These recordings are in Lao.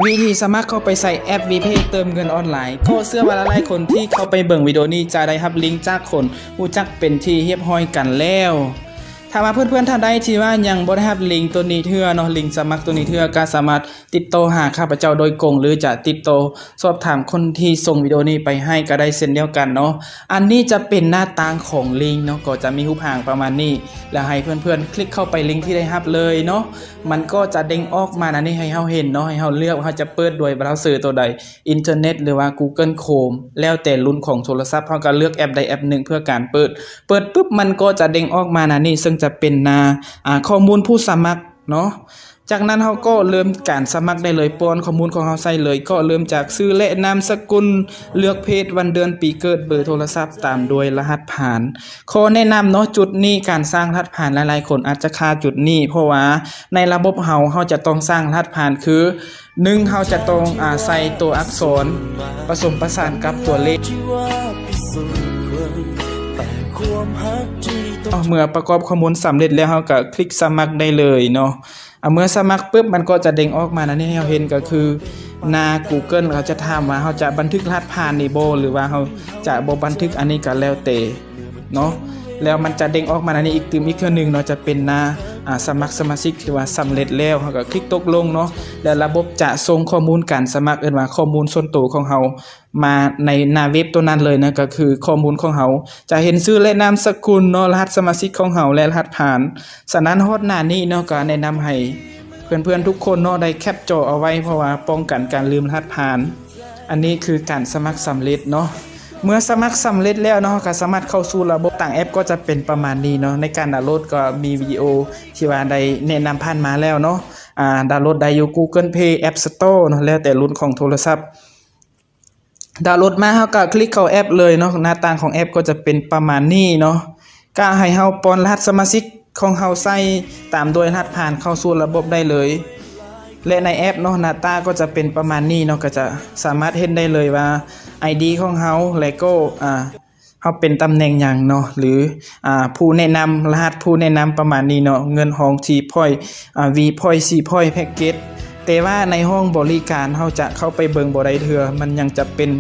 ວິທີສະໝັກເຂົ້າໄປໃສ່ແອັບ WePay ເຕີມເງິນອອນລາຍ. ກໍເຊື່ອວ່າຫຼາຍໆຄົນທີ່ເຂົ້າໄປເບິ່ງວິດີໂອນີ້ຈະໄດ້ຮັບລິງຈາກຄົນຮູ້ຈັກເປັນທີ່ຮຽບຮ້ອຍກັນແລ້ວ. ຖ້າວ່າເພື່ອນໆທ່ານໃດທີ່ວ່າຍັງບໍ່ໄດ້ຮັບລິງໂຕນີ້ເທື່ອເນາະ, ລິງສະໝັກໂຕນີ້ເທື່ອ, ກໍສາມາດຕິດຕໍ່ຫາຂ້າພະເຈົ້າໂດຍກົງ ຫຼື ຈະຕິດຕໍ່ສອບຖາມຄົນທີ່ສົ່ງວິດີໂອນີ້ໄປໃຫ້ກໍໄດ້ເຊັ່ນດຽວກັນເນາະ. ອັນນີ້ຈະເປັນໜ້າຕ່າງຂອງລິງເນາະ, ກໍຈະມີຮູບຮ່າງປະມານນີ້ ແລ້ວໃຫ້ເພື່ອນໆຄລິກເຂົ້າໄປລິງທີ່ໄດ້ຮັບເລີຍເນາະ. ມັນກໍຈະເດ້ງອອກມາໜ້ານີ້ໃຫ້ເຮົາເຫັນເນາະ, ໃຫ້ເຮົາເລືອກວ່າເຮົາຈະເປີດດ້ວຍເບຣາເຊີໂຕໃດ, ອິນເຕີເນັດ ຫຼືວ່າ Google Chrome ແລ້ວແຕ່ລຸ້ນຂອງໂທລະສັບ. ເຮົາກໍເລືອກແອັບໃດແອັບໜຶ່ງເພື່ອການເປີດ. ເປີດປຶບ ມັນກໍຈະເດ້ງອອກມາໜ້ານີ້ ເຊິ່ງຈະເປັນໜ້າ ອາ ຂໍ້ມູນຜູ້ສະໝັກເນາະ. ຈາກນັ້ນເຮົາກໍເລີ່ມການສະໝັກໄດ້ເລີຍ, ປ້ອນຂໍ້ມູນຂອງເຮົາໃສ່ເລີຍ. ກໍເລີ່ມຈາກຊື່ ແລະ ນາມສະກຸນ, ເລືອກເພດ, ວັນເດືອນປີເກີດ, ເບີໂທລະສັບ, ຕາມດ້ວຍລະຫັດຜ່ານ. ຂໍແນະນຳເນາະ, ຈຸດນີ້ການສ້າງລະຫັດຜ່ານ ຫຼາຍໆຄົນອາດຈະຄາຈຸດນີ້ ເພາະວ່າໃນລະບົບເຮົາ, ເຮົາຈະຕ້ອງສ້າງລະຫັດຜ່ານຄື ໜຶ່ງ ເຮົາຈະຕ້ອງ ອາ ໃສ່ຕົວອັກສອນປະສົມປະສານກັບຕົວເລກ. ເມື່ອປະກອບຂໍ້ມູນສຳເລັດແລ້ວ, ເຮົາກໍຄລິກສະໝັກໄດ້ເລີຍເນາະ. ອາ ເມື່ອສະໝັກປຶບ ມັນກໍຈະເດ້ງອອກມາໜ້ານີ້ໃຫ້ເຮົາເຫັນ, ກໍຄືໜ້າ Google ເຂົາຈະຖາມວ່າເຮົາຈະບັນທຶກລະຫັດຜ່ານນີ້ບໍ່ ຫຼືວ່າເຮົາຈະບໍ່ບັນທຶກ, ອັນນີ້ກໍແລ້ວແຕ່ເນາະ. ແລ້ວມັນຈະເດ້ງອອກມາໜ້ານີ້ອີກຕື່ມອີກເທື່ອໜຶ່ງເນາະ, ຈະເປັນໜ້າ ອາ ສະໝັກສະມາຊິກທີ່ວ່າສຳເລັດແລ້ວ. ເຮົາກໍຄລິກຕົກລົງເນາະ, ແລ້ວລະບົບຈະສົ່ງຂໍ້ມູນການສະໝັກ, ເອີ້ນວ່າຂໍ້ມູນສ່ວນໂຕຂອງເຮົາ ມາໃນໜ້າເວັບຕົວນັ້ນເລີຍນະ, ກໍຄືຂໍ້ມູນຂອງເຮົາ ຈະເຫັນຊື່ ແລະ ນາມສະກຸນເນາະ, ລະຫັດສະມາຊິກຂອງເຮົາ ແລະ ລະຫັດຜ່ານ. ສະນັ້ນຮອດໜ້ານີ້ເນາະ, ກໍແນະນຳໃຫ້ເພື່ອນໆທຸກຄົນເນາະ ໄດ້ແຄັບຈໍເອົາໄວ້, ເພາະວ່າປ້ອງກັນການລືມລະຫັດຜ່ານ. ອັນນີ້ຄືການສະໝັກສຳເລັດເນາະ. ເມື່ອສະໝັກສຳເລັດແລ້ວເນາະ, ເຮົາກໍສາມາດເຂົ້າສູ່ລະບົບ. ຕ່າງແອັບກໍຈະເປັນປະມານນີ້ເນາະ. ໃນການດາວໂຫຼດກໍມີວິດີໂອທີ່ວ່າໄດ້ແນະນຳຜ່ານມາແລ້ວເນາະ. ອາ ດາວໂຫຼດໄດ້ຢູ່ Google Play, App Store ເນາະ, ແລ້ວແຕ່ລຸ້ນຂອງໂທລະສັບ. ດາວໂຫຼດມາ ເຮົາກໍຄລິກເຂົ້າແອັບເລີຍເນາະ. ໜ້າຕ່າງຂອງແອັບກໍຈະເປັນປະມານນີ້ເນາະ. ກໍໃຫ້ເຮົາປ້ອນລະຫັດສະມາຊິກຂອງເຮົາໃສ່ ຕາມດ້ວຍລະຫັດຜ່ານເຂົ້າສູ່ລະບົບໄດ້ເລີຍ. ແລະ ໃນແອັບເນາະ, ໜ້າຕາກໍຈະເປັນປະມານນີ້ເນາະ, ກໍຈະສາມາດເຫັນໄດ້ເລີຍວ່າ ໄອດີ ຂອງເຮົາ ແລະ ກໍ ອາ ເຮົາເປັນຕຳແໜ່ງຫຍັງເນາະ ຫຼື ອາ ຜູ້ແນະນຳ, ລະຫັດຜູ້ແນະນຳ ປະມານນີ້ເນາະ. ເງິນຮອງ ສີ່ພອຍ, ອາ V point ສີ່ພອຍ ແພັກເກັດ. ແຕ່ວ່າໃນຫ້ອງບໍລິການເຮົາຈະເຂົ້າໄປເບິ່ງບໍ່ໄດ້ເທື່ອ, ມັນຍັງຈະເປັນ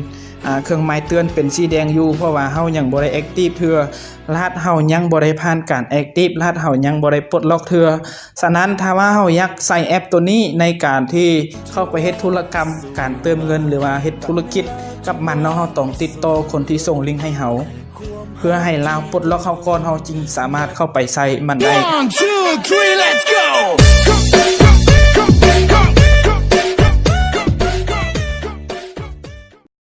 ອາ ເຄື່ອງໝາຍເຕືອນເປັນສີແດງຢູ່, ເພາະວ່າເຮົາຍັງບໍ່ໄດ້ແອັກຕິບເທື່ອ, ລະຫັດເຮົາຍັງບໍ່ໄດ້ຜ່ານການແອັກຕິບ, ລະຫັດເຮົາຍັງບໍ່ໄດ້ປົດລັອກເທື່ອ. ສະນັ້ນ ຖ້າວ່າເຮົາຢາກໃຊ້ແອັບໂຕນີ້ໃນການທີ່ເຂົ້າໄປເຮັດທຸລະກຳການເຕີມເງິນ ຫຼືວ່າເຮັດທຸລະກິດກັບມັນເນາະ, ເຮົາຕ້ອງຕິດຕໍ່ຄົນທີ່ສົ່ງລິງໃຫ້ເຮົາ ເພື່ອໃຫ້ລາວປົດລັອກເຮົາກ່ອນ, ເຮົາຈຶ່ງສາມາດເຂົ້າໄປໃຊ້ມັນໄດ້. One, two, three, let's go!